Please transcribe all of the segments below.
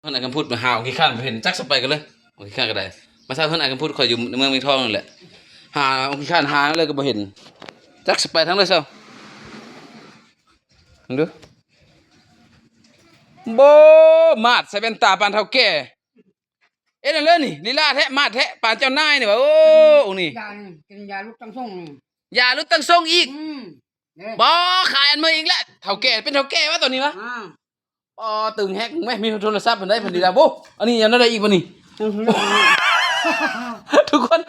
ເຮືອນອ້າຍຄຳພຸດ ຫາຂີ້ຄ້ານບໍ່ເຫັນ ຈັກຊິໄປກັນເລີຍ. ຂີ້ຄ້ານກໍໄດ້ ມາເຊົ່າເຮືອນອ້າຍຄຳພຸດ ຂ້ອຍຢູ່ເມືອງວຽງທອງນັ້ນແຫຼະ ຫາຂີ້ຄ້ານຫາແລ້ວກໍບໍ່ເຫັນ ຈັກຊິໄປທາງໃດເຊົາ. ເບິ່ງດູ ໂອ້ ມາດໃສ່ແວ່ນຕາປານເຖົ້າແກ່. ເຮັດຫຍັງເລີຍນີ້ ລີລາແທ້ ມາດແທ້ ປານເຈົ້ານາຍນີ້ຫວາ. ໂອ້ ນີ້ ຢານີ້ ກິນຢາຫຼຸດຕັ້ງຊົງນີ້ ຢາຫຼຸດຕັ້ງຊົງອີກ. ອືມ ເດ້ ບໍ່ ຂາຍອັນເມືອງອີກແລ້ວ ເຖົ້າແກ່ ເປັນເຖົ້າແກ່ຫວາຕອນນີ້ຫວາ. ອາ ອໍ ຕຶງແຮງແມ້ ມີໂທລະສັບເພິ່ນໄດ້ ເພິ່ນດີລະ. ໂອ້ ອັນນີ້ຍັງໄດ້ອີກບໍ່ນີ້ ຍັງຖືກ ທຸກຄົນ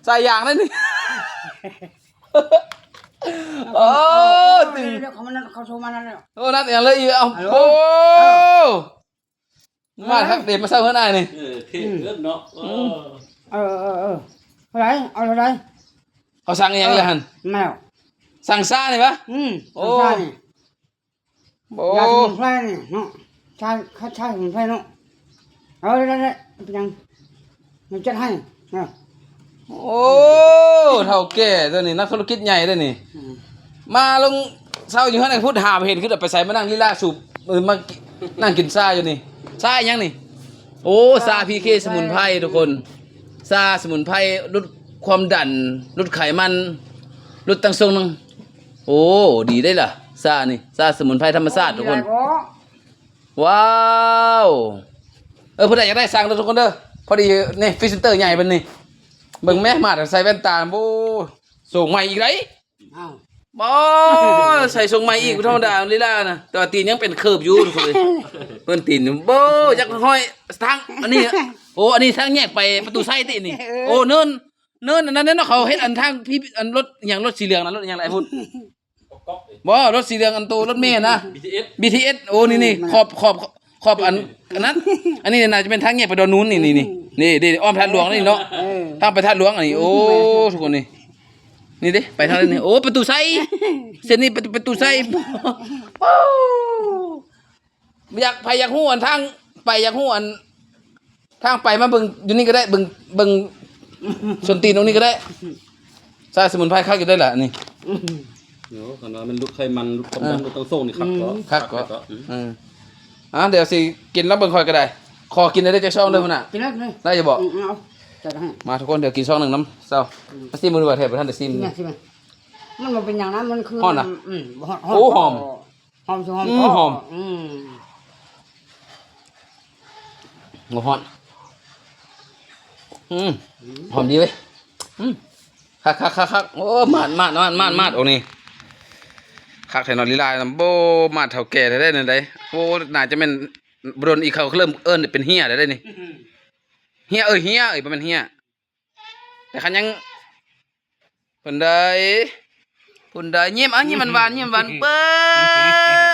ສາຍຢາງນັ້ນນີ້. ໂອ້ ຕຶງ ເຂົາມານັ້ນ ເຂົາໂທມານັ້ນແລ້ວ. ໂອ້ ນັດຫຍັງເລີຍອີກ ເອົ້າ. ໂອ້ ມາທັກເດ ມາເຊົ່າເຮືອນອ້າຍນີ້. ເອີ ເທ່ເກີນເນາະ. ເອີ ເອີ ເອີ ເທົ່າໃດ ເອົາເທົ່າໃດ ເຂົາສັ່ງອີ່ຫຍັງລະຫັ້ນ. ແມ່ນ ສັ່ງຊານີ້ຫວາ. ອືມ ໂອ້ ຊານີ້ ໂອ້ ຢາສະໝຸນໄພນີ້ເນາະ ຊາ ຊາສະໝຸນໄພເນາະ. ເອີ ໄດ້ໆ ເປັນຫຍັງ ມັນຈັດໃຫ້. ໂອ້ ເຖົ້າແກ່ຕົວນີ້ ນັກທຸລະກິດໃຫຍ່ເດ້ນີ້. ອືມ ມາລົງເຊົາຢູ່ຫັ້ນ ພຸດຫາບໍ່ເຫັນ ຄືໄປໃສ ມານັ່ງລີລາສູບ ເອີ ມານັ່ງກິນຊາຢູ່ນີ້. ຊາອີ່ຫຍັງນີ້? ໂອ້ ຊາ PK ສະໝຸນໄພທຸກຄົນ ຊາສະໝຸນໄພ ຫຼຸດຄວາມດັນ ຫຼຸດໄຂມັນ ຫຼຸດຕັ້ງຊົງ. ໂອ້ ດີເດ້ລະ ຊານີ້ ຊາສະໝຸນໄພທຳມະຊາດທຸກຄົນ. ວ້າວ ເອີ ຜູ້ໃດຢາກໄດ້ສັ່ງເດີທຸກຄົນເດີ ພໍດີນີ້ ພຣີເຊັນເຕີໃຫຍ່ເພິ່ນນີ້. ເບິ່ງແມ້ ມາດໃສ່ແວ່ນຕາ ໂອ້ ສົ່ງໃໝ່ອີກໄດ໋. ອ້າວ ບໍ່ ໃສ່ຊົງໃໝ່ອີກ ບໍ່ທຳມະດາລີລານະ ແຕ່ວ່າຕີນຍັງເປັນເຄີບຢູ່ທຸກຄົນເອີຍ. ເພິ່ນຕີນບໍ່ ຢາກຫ້ອຍທາງອັນນີ້. ໂອ້ ອັນນີ້ທາງແຍກໄປປະຕູໄຊຕິນີ້. ເອີ ໂອ້ ເນີນ ເນີນອັນນັ້ນເນາະ ເຂົາເຮັດອັນທາງພີ ອັນລົດຫຍັງ ລົດສີເຫຼືອງນະ ລົດຫຍັງລະໄອ້ພຸ້ນ. ບໍ່ ລົດສີເຫຼືອງ ອັນໂຕລົດເມນະ BTS BTS. ໂອ້ ນີ້ໆ ຂອບ ຂອບ ຂອບອັນ ອັນນັ້ນ ອັນນີ້ໜ້າຈະເປັນທາງແຍກໄປດອນນູນ ນີ້ໆ ນີ້ ນີ້ເດ້ ອ້ອມທາດຫຼວງນີ້ເນາະ. ເອີ ທາງໄປທາດຫຼວງອັນນີ້. ໂອ້ ທຸກຄົນນີ້ ນີ້ເດ້ ໄປທາງນີ້. ໂອ້ ປະຕູໄຊ ເສັ້ນນີ້ປະ ປະຕູໄຊ. ໂອ້ ຢາກ ໃຜຢາກຮູ້ອັນທາງໄປ ຢາກຮູ້ອັນທາງໄປ ມາເບິ່ງຢູ່ນີ້ກໍໄດ້ ເບິ່ງ ເບິ່ງສົ້ນຕີນຕົງນີ້ກໍໄດ້. ຊາສະໝຸນໄພຄັກຢູ່ໄດ໋ລະນີ້. ໂອ້ ຄັນວ່າມັນຫຼຸດໄຂມັນ ຫຼຸດຄວາມດັນ ເອີ ຫຼຸດຕັ້ງຊົງນີ້ຄັກເນາະ. ອືມ ຄັກເນາະ. ອືມ ເອີ ອ່າ ດຽວຊິກິນລອງເບິ່ງຂ້ອຍກໍໄດ້. ຂໍກິນໄດ້ຈັກຊອງເດີ ຫົວໜ້າ ກິນເລີຍ ໄດ້ຢູ່ບໍ່? ອືມ ເອົາ ຈັດໃຫ້. ມາທຸກຄົນ ດຽວກິນຊອງໜຶ່ງນຳເຊົາ. ອືມ ມາຊີມເບິ່ງວ່າແທ້ບໍ່ທັນໄດ້ຊີມ. ຊິມ ຊິມ ມັນບໍ່ເປັນຫຍັງນະ ມັນຄື ຮ້ອນນະ. ອືມ ຮ້ອນ ຮ້ອນ. ໂອ້ ຫອມ ຫອມ ຫອມ ອືມ ຫອມ ອືມ ບໍ່ຮ້ອນ. ອືມ ຫອມດີເວີຍ. ອືມ ຄັກໆໆໆ. ໂອ້ ມາດໆໆໆ ໂອ້ ນີ້ຄັກແທ້ເນາະ ລີລານະ. ໂອ້ ມາດເຖົ້າແກ່ແທ້ໆ ແນວໃດ. ໂອ້ ໜ້າຈະແມ່ນບໍ່ດົນອີກ ເຂົາເລີ່ມເອີ້ນເປັນເຮຍແລ້ວເດ້ນີ້. ເຮຍ ເອີຍ ເຮຍ ເອີຍ ບໍ່ແມ່ນເຮຍ. ແຕ່ຄັນຍັງ ເພິ່ນໄດ້ ເພິ່ນໄດ້ ຍິ້ມ ອ່ະ ຍິ້ມຫວານໆ ຍິ້ມຫວານ ເປີດ.